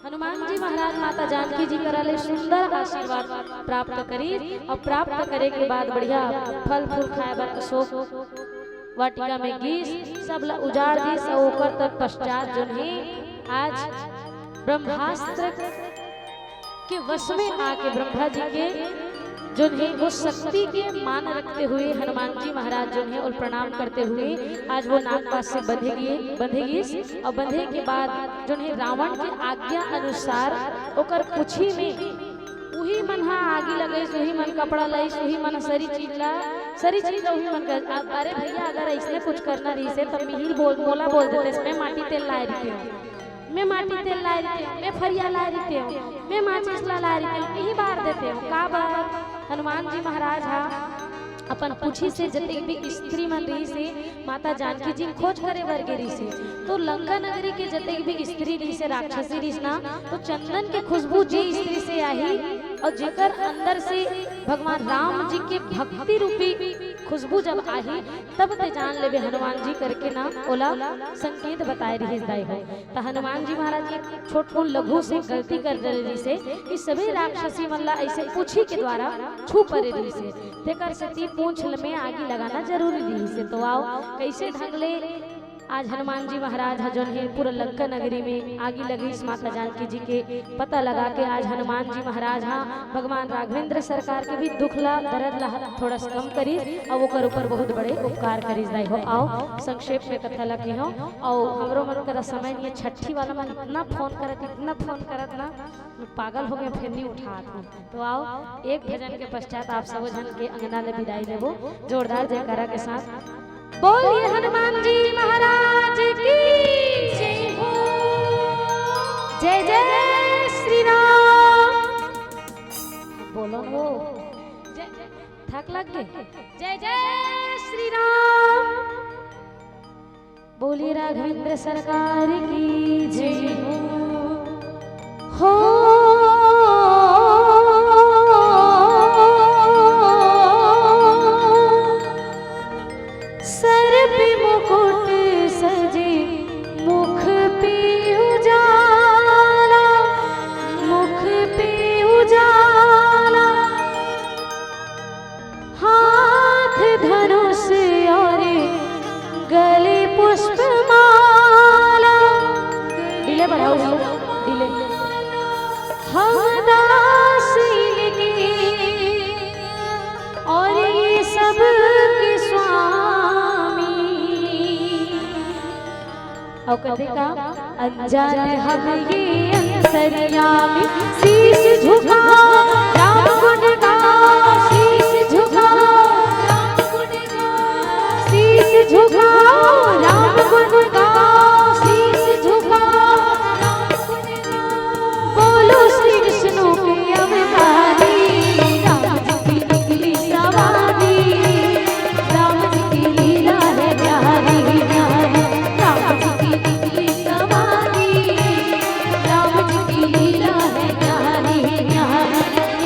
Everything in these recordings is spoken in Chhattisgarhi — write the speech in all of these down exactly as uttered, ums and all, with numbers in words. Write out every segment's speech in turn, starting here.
हनुमान जी महाराज माता जानकी जी करा ले सुंदर आशीर्वाद प्राप्त करिस अउ प्राप्त करे के बाद बढ़िया फल फूल खाए बर अशोक वाटिका में गीस, सब ला उजाड़ दीस अउ ओकर तत्पश्चात जोन हे आज ब्रह्मास्त्र के वश में आके ब्रह्मा जी के जोन हे वो शक्ति के मान रखते हुए हनुमान जी महाराज जोन हे और प्रणाम करते हुए आज वो नागपाश से बंधे गए, बंधे गीस और बंधे के बाद जोन हे रावण के आज्ञा अनुसार ओकर पूछी में उही मन हा आगी लगइस, उही मन कपड़ा लइस, उही मन सरी चीज ला, सरी चीज ला उही मन कर। अब अरे भैया, अगर अइसने कुछ करना रहिसे, तब मिहिर बोल, मोला बोल देतेस, मैं माटी तेल लाए रहितेंव, मैं माटी तेल लाए रहितेंव, मैं फरिया लाए रहितेंव, मैं माचिस ला लाए रहितेंव, इही बार देतेंव। का बार? हनुमान जी महाराज हा अपन पूछी से जतेक भी स्त्री मन रहिसे, माता जानकी जी खोज करे बर गे रहिसे, तो लंका नगरी के जतेक भी स्त्री रहिसे, राक्षसी रहिस ना, तो चंदन के खुशबू जे स्त्री से आही और जेकर अंदर से भगवान राम जी के भक्ति रूपी खुशबू जब आही, तब ते जान लेबे हनुमान जी करके ना ओला संकेत बताए रहिस दाई हो। त हनुमान जी महाराज एक छोटकुन लघु से गलती कर डरे रहिसे कि सभी राक्षसी मन ला अइसे पूछी के द्वारा छू परे रहिसे, तेकर सेती पूंछ ल-, में आगी लगाना जरूरी रहिसे। तो आओ, कइसे ढंग ले आज हनुमान जी महाराज ह जोन हे पूरा लंका नगरी में आगी लगिस माता जानकी जी के पता लगा के आज हनुमान जी महाराज ह भगवान राघवेंद्र सरकार के भी दुख ला, दर्द ला थोड़ा सा कम करिस अउ ओकर ऊपर बहुत बड़े उपकार करिस दाई हो। आओ संक्षेप में कथा ला कहो, अउ हमरो मन करा समय नहीं हे, छट्ठी वाला मन इतना फोन करत, इतना फोन करत ना, मैं पागल हो गया, फिर नहीं उठात हूँ। तो आओ, एक भजन के पश्चात आप सब झन के अंगना ले विदाई लेबो जोरदार जयकारा के साथ। बोलिए हनुमान जी महाराज की जय हो। जय जय श्री राम। बोलो वो। जय, थक लग गए। जय जय श्री राम। बोलिए राघवेंद्र सरकार की जय हो। हो। सर पे मुकुट सजे मुख पे उजाला, मुख पे उजाला। हाथ धनुष और गले पुष्प माला। डिले बढ़ाओ, डिले। हम दास इनके और ये सब के स्वामी। अउ कथे का, अनजान हम ये अंतर्यामी, शीश झुकाओ राम गुण गाओ, शीश झुकाओ, शीश झुकाओ राम गुण गाओ, शीश झुकाओ। बोलो श्री विष्णु के अवतारी, राम जी की निकली सवारी, राम जी की लीला है प्यारी, प्यारी। राम जी की निकली सवारी, राम जी की लीला है प्यारी, प्यारी।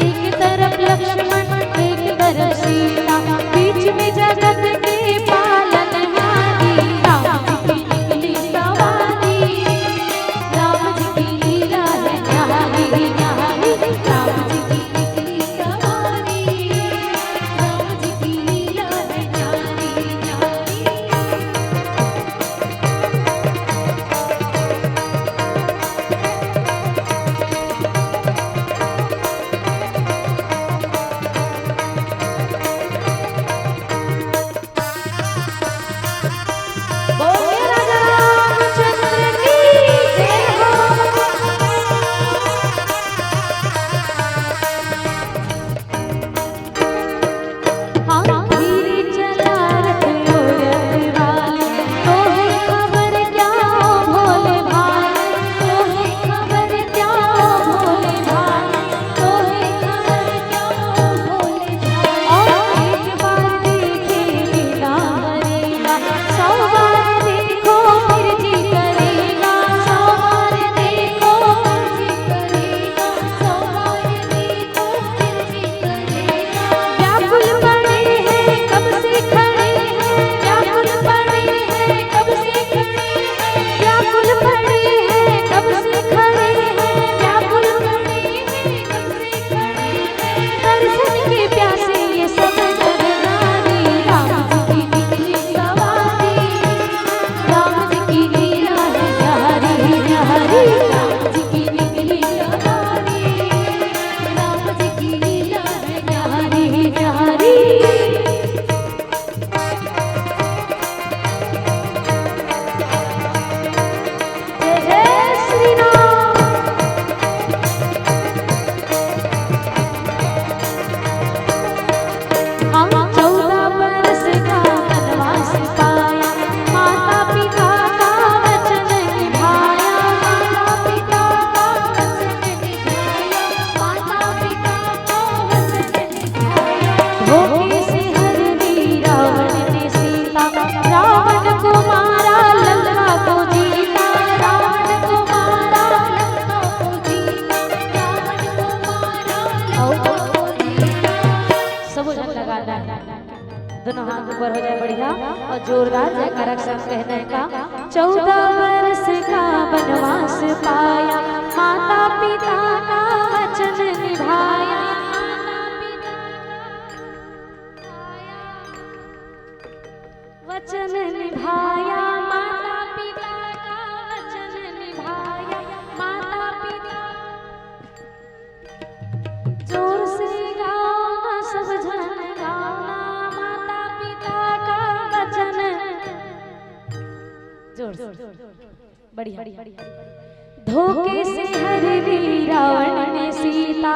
एक तरफ लक्ष्मण, एक तरफ सीता, बीच में जगत के पालनहारी। राम जोरदार जयकारा के साथ कहना है का, चौदह वर्ष का वनवास पाया, माता पिता का वचन निभाया। वचन निभाया, माता पिता का वचन निभाया, माता पिता। जोर से गाओ ना, सब झन गाओ ना, माता पिता का वचन। जोर से। बढ़िया। धोखे से हर ली रावण ने सीता,